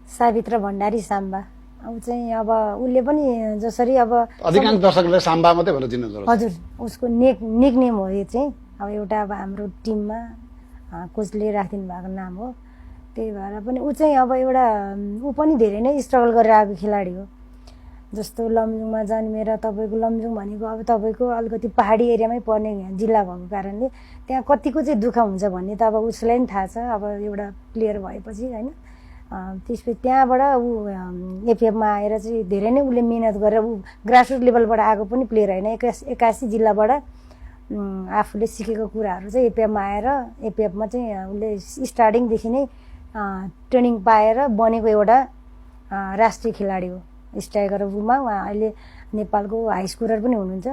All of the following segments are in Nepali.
सावित्र भण्डारी साम्बा ऊ चाहिँ अब उसले पनि जसरी अब अधिकांश दर्शकले साम्बा मात्रै भनेर चिन्नुहुन्छ। हजुर उसको निक नेम हो यो चाहिँ। अब एउटा अब हाम्रो टिममा कोचले राखिदिनु भएको नाम हो। त्यही भएर पनि ऊ चाहिँ अब एउटा ऊ पनि धेरै नै स्ट्रगल गरेर आएको खेलाडी हो। जस्तो लमजुङमा जन्मेर तपाईँको लमजुङ भनेको अब तपाईँको अलिकति पहाडी एरियामै पर्ने जिल्ला भएको कारणले त्यहाँ कतिको चाहिँ दुःख हुन्छ भन्ने त अब उसलाई पनि थाहा छ। अब एउटा प्लेयर भएपछि होइन त्यसपछि त्यहाँबाट ऊ एफएफमा आएर चाहिँ धेरै नै उसले मिहिनेत गरेर ऊ ग्रासरुट लेभलबाट आएको पनि प्लेयर होइन। 81 जिल्लाबाट आफूले सिकेको कुराहरू चाहिँ एफएफमा आएर एफएफमा चाहिँ उसले स्टार्टिङदेखि नै ट्रेनिङ पाएर बनेको एउटा राष्ट्रिय खेलाडी हो। स्ट्राइकर रूपमा उहाँ अहिले नेपालको हाई स्कोरर पनि हुनुहुन्छ।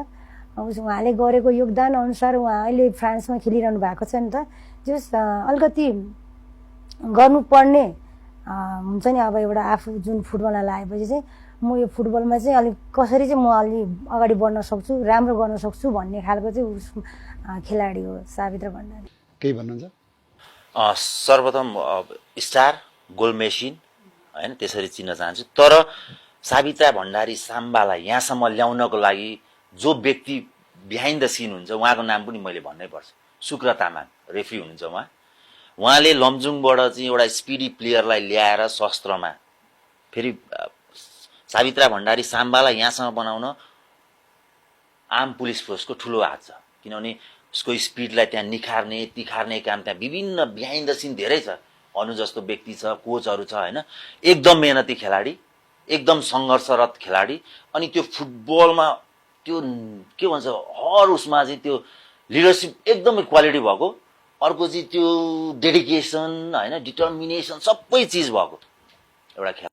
उहाँले गरेको योगदान अनुसार उहाँ अहिले फ्रान्समा खेलिरहनु भएको छ नि त। जस अलिकति गर्नुपर्ने हुन्छ नि अब एउटा आफू जुन फुटबलमा लागेपछि चाहिँ म यो फुटबलमा चाहिँ अलिक कसरी चाहिँ म अलि अगाडि बढ्न सक्छु, राम्रो गर्न सक्छु भन्ने खालको चाहिँ उस खेलाडी हो सावित्र भण्डारी। केही भन्नुहुन्छ? सर्वप्रथम स्टार गोल मेसिन होइन त्यसरी चिन्न चाहन्छु। तर सावित्रा भण्डारी साम्बालाई यहाँसम्म ल्याउनको लागि जो व्यक्ति बिहाइन्ड द सिन हुन्छ उहाँको नाम पनि मैले भन्नै पर्छ। शुक्र तामाङ रेफ्री हुनुहुन्छ उहाँले लमजुङबाट चाहिँ एउटा स्पिडी प्लेयरलाई ल्याएर शस्त्रमा फेरि सावित्रा भण्डारी साम्बालाई यहाँसम्म बनाउन आम पुलिस फोर्सको ठुलो हात छ। किनभने उसको स्पिडलाई त्यहाँ निखार्ने तिखार्ने काम त्यहाँ विभिन्न बिहाइन्ड द सिन धेरै छ। अनु जस्तो व्यक्ति छ, कोचहरू छ होइन। एकदम मेहनती खेलाडी, एकदम सङ्घर्षरत खेलाडी। अनि त्यो फुटबलमा त्यो के भन्छ हर उसमा चाहिँ त्यो लिडरसिप एकदमै क्वालिटी भएको। अर्को चाहिँ त्यो डेडिकेसन होइन डिटर्मिनेसन सबै चिज भएको एउटा खेलाडी।